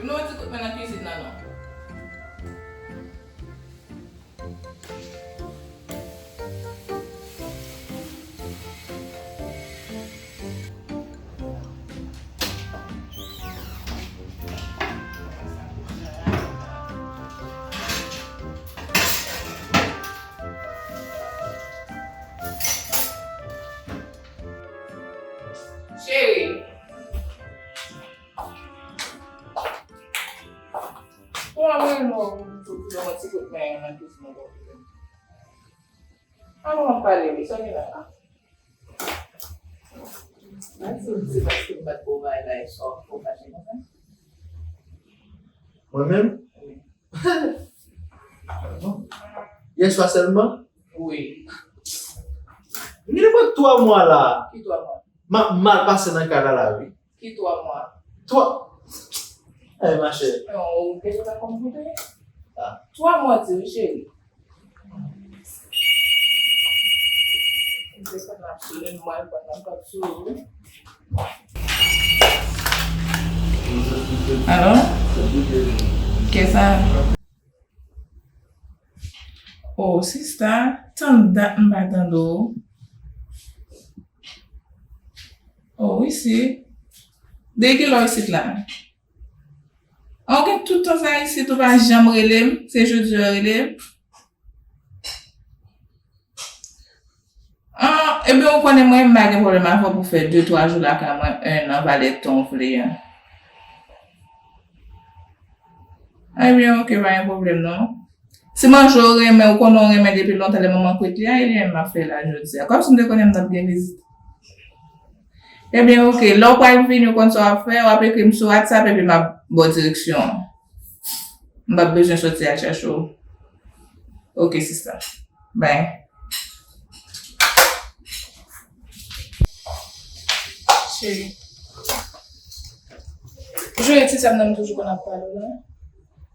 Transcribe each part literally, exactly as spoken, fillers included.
Ban m yon ti kout men nan kwizin nan non. Cheri. Pou mwen, mwen, mwen, mwen, mwen, ti kout men nan kwizin nan. An nou ap pale, wi, sa gen la. Mwen di w se paske m pa t bon bagay la, e sa w ap fè w fache konsa. Mwen menm? Wi. Yè swa sèlman? Wi. M gen nenpòt twa mwa la. Ki twa mwa? M ap mal pase nan kay la, la, wi. Ki twa mwa? Twa. Ay, machè. Non, ou genlè pa konn konte. Ah. Twa mwa di wi, cheri. M te konn ap sone, m al pran nan kòb sou ou. Alo? Kisa? Oh, sista, tann dat m pa tande w. Oh, wi, si. De kilè w isit la? Ah, ou gen tout tan sa isit, ou pa janm rele m, se jodi a w rele m. Ah, ebyen, ou konnen mwen, m pa gen pwoblèm avè w pou fè de, twa jou lakay mwen, en an, valè tan w vle a. Ebyen, oke, pa gen pwoblèm non. Si manje w renmen, ou konnen w renmen depi lontan, lè manman kwit li a, e li menm m ap fè la jodi a. Kòmsi m te konnen m t ap gen vizit. Ebyen, oke, lè w pral vini, ou konn sa w ap fè, w ap ekri m sou WhatsApp epi m ap ba w direksyon an. M p ap bezwen soti al chache w. Oke, sista. Bye. Cheri. Jodi sa m nan m toujou konn ap pale w la.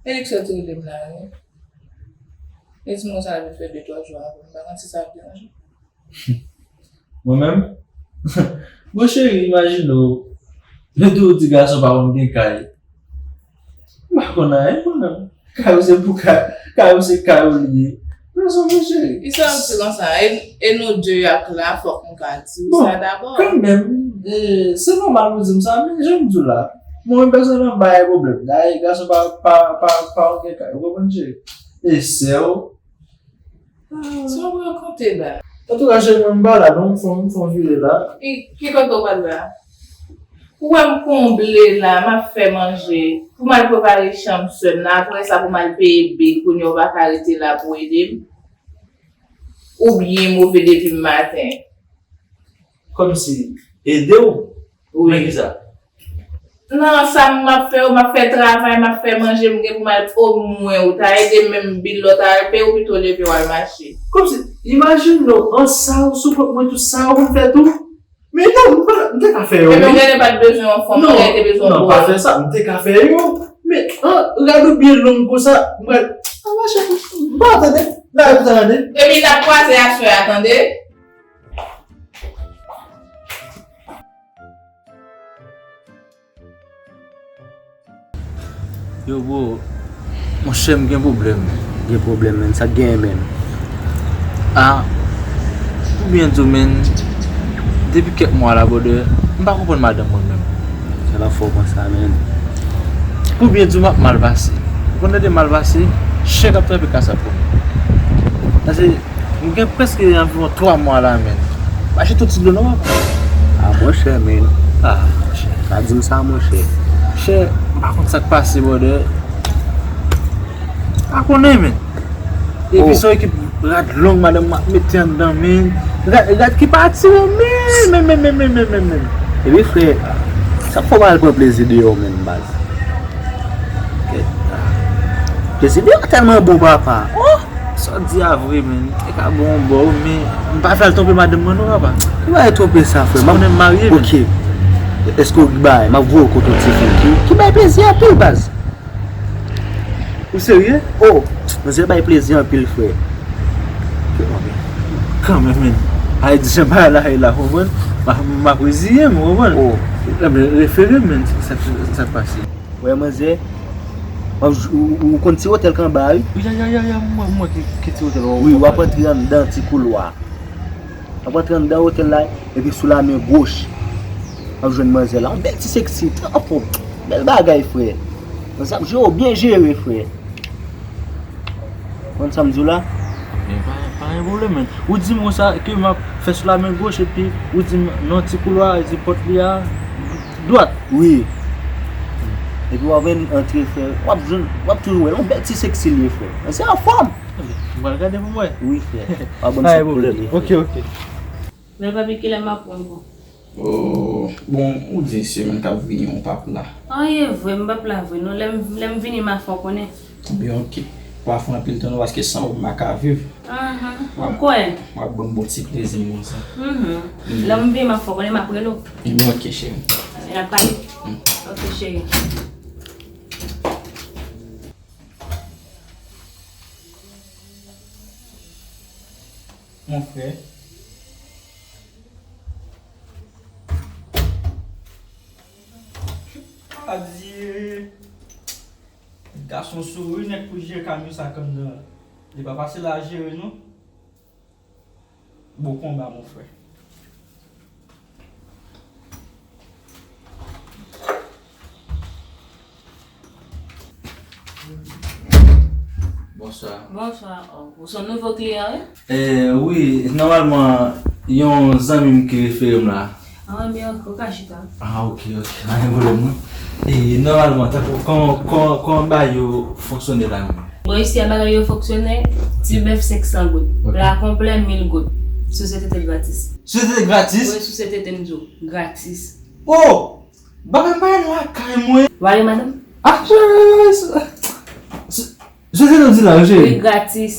E li ki soti rele m la, wi. E di m konsa l ap fè de twa jou avè m. M pa konn si sa ap deranje w. Mwen menm? Bon, cheri, imajine w. Yo di w di gason pa konn gen kay. M pa konn anyen, mwen menm. Kay ou se pou kay, kay ou se kay ou li ye. Gason, mon cheri. Kisa w di konsa? E, e nou de y ap la, fòk m ka di w sa dabò. Bon, kanmenm, e, se nòmal ou di m sa, men jan m di w la, mwen menm pèsonèlman, m pa gen pwoblèm. Dayè, gason pa, pa, pa, pa konn gen kay. Ou konprann, cheri? E sè w, Sa w rakonte la? Antouka, cheri, mwen m pa la non, m fè, m fè yon vire la. E ki kote w pral la? Ou wè m konble la, m ap fè manje. Pou m al prepare chanm sè m nan, apre sa pou m al peye bil, kounye a w pa ka rete la pou ede m? Ou byen move depi maten. Kòmsi ede w? Wi. Men kisa? Nan sa m ap fè yo, m ap fè travay, m ap fè manje, m gen pou m al, omwen ou ta ede m, menm bil lè w ta al peye, ou pito leve w al mache. Kòmsi, imajine w, an sa w sou kont mwen tou, sa w konn fè tou. Men non, m pa, m te ka fè yo, wi. Ebyen, ou genlè pa t bezwen yon fanm, ou genlè te bezwen yon bòy. Non, non, pa fè sa, m te ka fè yo. Men, an, rad ou byen long konsa, m pral, an mache, m pa tande, la, m tande. Epi n ap kwaze aswè a, tande. Yo, bro, monchè, m gen pwoblèm. Gen pwoblèm, menn. Sa k genyen, menn? Ah, pou byen di w, menn, depi kèk mwa la, brother, m pa konprann madanm mwen menm. Sa la fè w konsa, menn? Pou byen di w, m ap mal pase. Ou konn tande mal pase, chen k ap trape kasap pou mwen. Paske m gen prèske anviwon twa mwa la, menn. Mache tout ti dlo non, papa. Ah, monchè, menn. Ah, monchè. Pa di m sa, monchè. Monchè, m pa konn sa k pase, brother. M pa konnen, menn. Epi se yon ekip rad long, madanm, m ap mete anndan, menn. Rad, rad ki pa atire w, menn, menn, menn. Epi, frè, sa k fè w pa al pran plezi deyò, menn, baz? Kèt. Plezi deyò tèlman bon, papa. Oh! Sa w di a vre, menn. Te ka bon bò, men m pa fè l twonpe madanm mwen non, papa. Li pa twonpe sa, frè. Se konnen m marye, menn. Ok. Èske w bay? M ap voye w kote yon ti fanm ki, ki bay plezi anpil, baz. Ou serye? Oh, manzè bay plezi anpil, frè. Kanmenm, menn. Ay di jan bagay la ye la, konprann? M ap reziye m, konprann? Oh. Ebyen, refere m, menn. Sa, sa k pase? Wè manzè, Ou, ou, ou konn ti otèl k anba a, wi? Ya, ya, ya, ya, m wè, m wè ki, ki ti otèl w ap pale. Wi, w ap antre anndan ti koulwa. W ap antre anndan otèl la, epi sou la men goch, w ap jwenn manzè la. Yon bèl ti seksi, trè fò. Bèl bagay, frè. Manzè ap jere w byen jere, frè. Konn sa m di w la? Men pa, pa gen pwoblèm, men. Ou di m konsa ke m ap fè sou la men goch, epi ou di m nan ti koulwa, di pòt li a dwat. Wi. Epi w ap antre, frè. W ap jwenn, w ap toujou wè l. Yon bèl ti seksi li ye, frè. Manzè anfòm. M pral gade pou m wè. Wi, frè. W ap ban m sa pou li, frè. Ok, ok. Men papi, kilè m ap pran ankò? Oh, bon, ou di semèn k ap vini ou p ap la. An, e vre, m p ap la vre non. Lè m, lè m vini, m a fè w konnen. Ebyen, ok. W a fè anpil tan non, paske san ou m pa ka viv. Ahan, m kwè. W ap ban m bon ti plezi m konsa. Mhm. Lè m vini, m a fè w konnen, m ap rele w. Ebyen, ok, cheri. N ap pale? Mm. Ok, cheri. Mon frè. Adye, gason sou wi nèg pou jere kamyon sa k anndan an. Li pa fasil a jere non. Bon konba, mon frè. Bonswa. Bonswa. Oh, ou se yon nouvo kliyan, wi? Eh, wi, nòmalman, yon zanmi m ki refere m la. Ah, men ok, ou ka chita. Ah, ok, ok. Pa gen pwoblèm, non. E, nòmalman, tankou, kòman, kòman, kòman bagay yo fonksyone la menm? Bon, isi a bagay yo fonksyone, ti bèf senk san goud. Ok. Pla konplè, mil goud. Sou se tete gratis. Sou se tete gratis? Wi, sou se tete m di w. Gratis. Oh! Bagay m pa gen lakay mwen. Ou ale, madanm? Ah, cheri, se, se, se, se, se, se, se, se, Wi, gratis.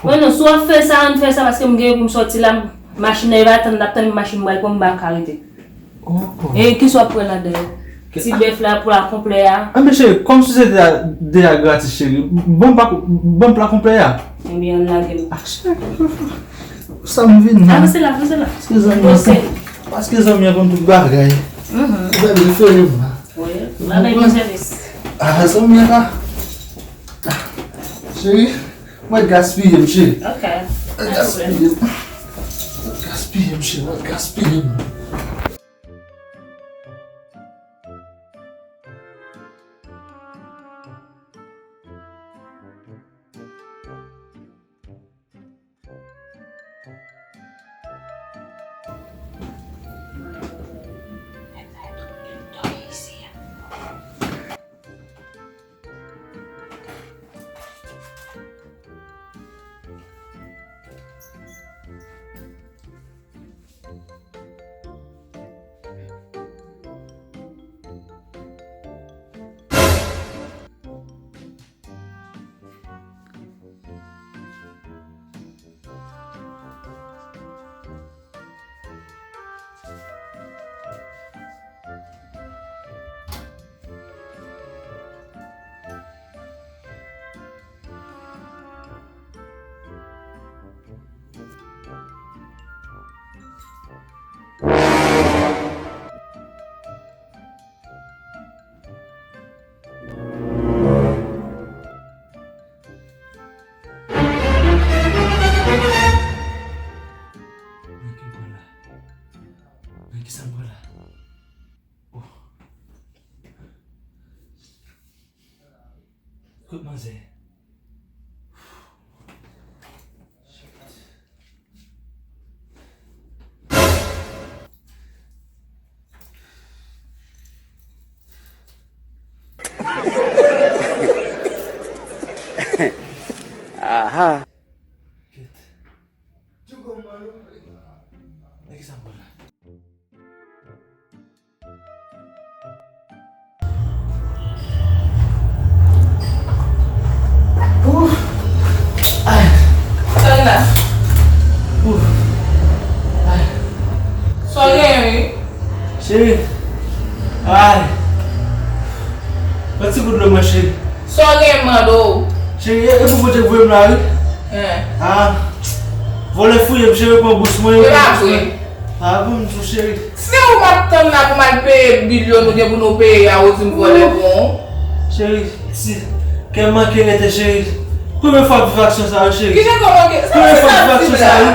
Mwen non, si w ap fè sa, ann fè sa, paske m gen pou m sòti la, machin nan, e pa tann, n ap tann machin mwen pou m ba karite. Oh, oh. E kisa w ap pran ladan yo? Ti bèf la, pla konplè a. Anben cheri, kòm si se te a, de a gratis, cheri, ban m pa, ban m pla konplè a. Ebyen, ann lage l. Ah, cheri, sa m vin nan. Avanse la, avanse la. Paske zanmi an konn, paske zanmi an konn tout bagay. Mhm. Ou bèl refere m la. Wi, bagay bon sèvis. Ah, zanmi an la. Ah, cheri, mwen gaspiye m, cheri. Ok. Mwen gaspiye m. Mwen gaspiye m, cheri, mwen gaspiye m. Men ki pran la? Men ki sa m pran la? Oh. Kot manzè? Aha. Kèt. Men ki sa m pran la? Ouf! Ay! Sa w gen la? Ouf! Ay! Sa w genyen, wi? Cheri! Ay! Pran ti gout dlo mwen, cheri. Sa w genyen, m mande w? Cheri, e, e pou Bondye k voye m la, wi. Hen. Ah! Vòlè fouye m, cheri, pran bous mwen, yo pran bous mwen. Se pa vre. Ah, bon, m di w, cheri. Se ou m ap tann la pou m al peye bil yo nou gen pou nou peye a, ou di m vòlè bon. Cheri, si, Kè m manke rete, cheri. Premye fwa m viv aksyon sa yo, cheri. Kijan kòman ke sa Premye fwa m viv aksyon sa yo.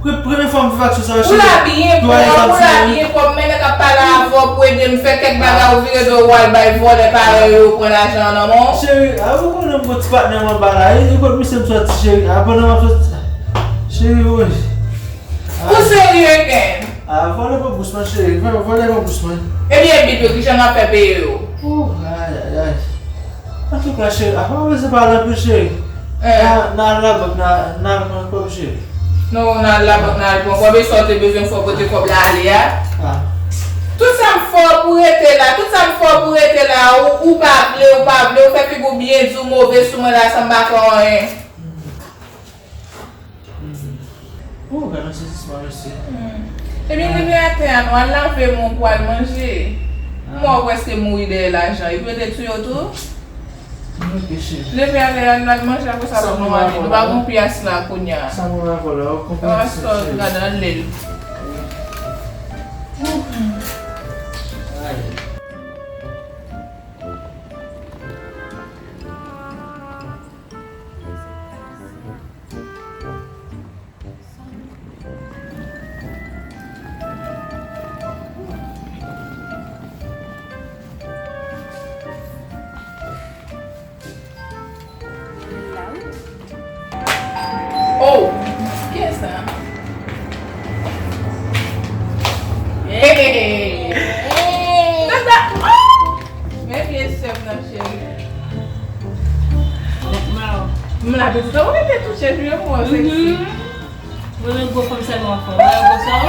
Pre- Premye fwa m viv aksyon sa yo, cheri. Ou la byen pwòp, ou la byen pwòp, men nèg ap pale avè w pou ede m fè kèk bagay, ou vire do w al bay vòlè parèy yo pran lajan an nan men w. Cheri, a ou konnen m gon ti patnè m anba la, e, e kot misye m sòti, cheri, a pandan m ap sòti, cheri, woy. Ou serye, Ken? A, vòlè pran bous mwen, cheri, vòlè pran bous mwen. Ebyen, bit yo, kijan n ap fè peye yo? Oh, ay, ay, ay. Antouka, cheri, apa w bezwen pale anpil, cheri? N a, n a al labank, n a, n a al pran kòb, cheri. Non, n a al labank, n a al pran kòb, e sa w te bezwen fè w pote kòb la ale a? Tout sa m fè w pou rete la, tout sa m fè w pou rete la, ou, ou pa vle, ou pa vle, ou fè figi w byen di, w move sou mwen la, san m pa fè w anyen. Oh, gade yon sezisman, mesye. Ebyen, leve atè a, nou al lave men w pou al manje. Mwen, ou prèske mouri dèyè lajan. Epi yo te touye w tou? Leve atè a, nou al manje, apre sa, nou ale. Nou pa gon pyas la kounye a. Sa mwen avè w la, ou konprann sa, cheri. Gade, anlè l. Oh, kiyès sa? Hey! Tata, oh! Men vye sè m nan, cheri. M la, pitit, ou rete touche vye mwen, seksi. Mwen menm gwo fanm sèlman w ap fè. Wè gwo sa w.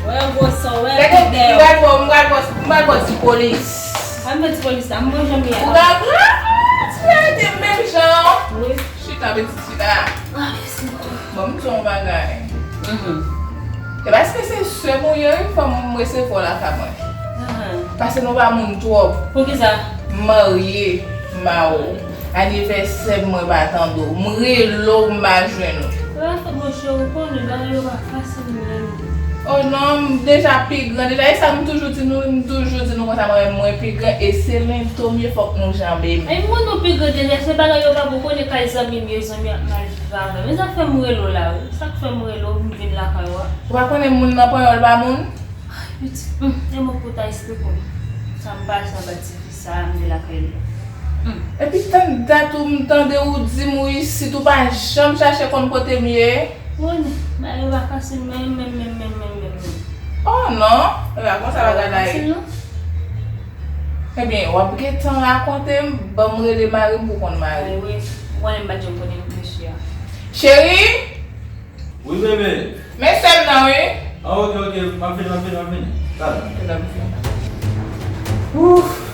Wè gwo sa w, wè. Gade, m pral ba w, m pral ba w, m pral ba w ti polis. Sa m fè ti polis la, m bon jan m ye. Ou ka grati rete menm jan. Wi. Chita, pitit, chita. Ah, mèsi bokou. Bon, m di w yon bagay. Se paske se sè m ou ye, wi, fò m resevwa w lakay mwen. Paske nou pa moun twòp. Poukisa? M marye, m pa wè w. Anivèsè m, mwen pa tande w. M rele w, m pa jwenn ou. Sa pa fèt, monchè, ou konnen bagay yo pa fasil menm. Oh non, m deja pi gran. Deja, e sa m toujou di nou, m toujou di nou konsa, mwen, mwen pi gran, e se lento m ye, fòk nou janbe m. Ay, mwen nou pi gran deja, se bagay yo pa bon, konnen kay zanmi m ye, zanmi ap mal viv avè m. E sa k fè m rele w la, wi. Sa k fè m rele w, m vin lakay ou a. Ou pa konnen moun nan panyòl pa moun? Ay, pitit, hmm, e mwen pou ta esplike w sa m pase anba ti fi sa a, m te lakay li a. Hmm. Epi tann dat ou, m tande ou di m ou isit, ou pa janm chache konn kote m ye. Bon, bagay yo pa fasil menm, menm, menm, menm, menm, menm, menm. Oh non, e pa konsa bagay la ye. Fasil non. Ebyen, w ap gentan rakonte m, ban m rele mari m pou konn mari. Ay, wi, ou konnen m pa t janm konnen mesye a. Cheri! Wi, bebe. Men sè m nan, wi. Ah, ok, ok. M ap vini, m ap vini, m ap vini. Talè. Ok, m ap vini. Ouf.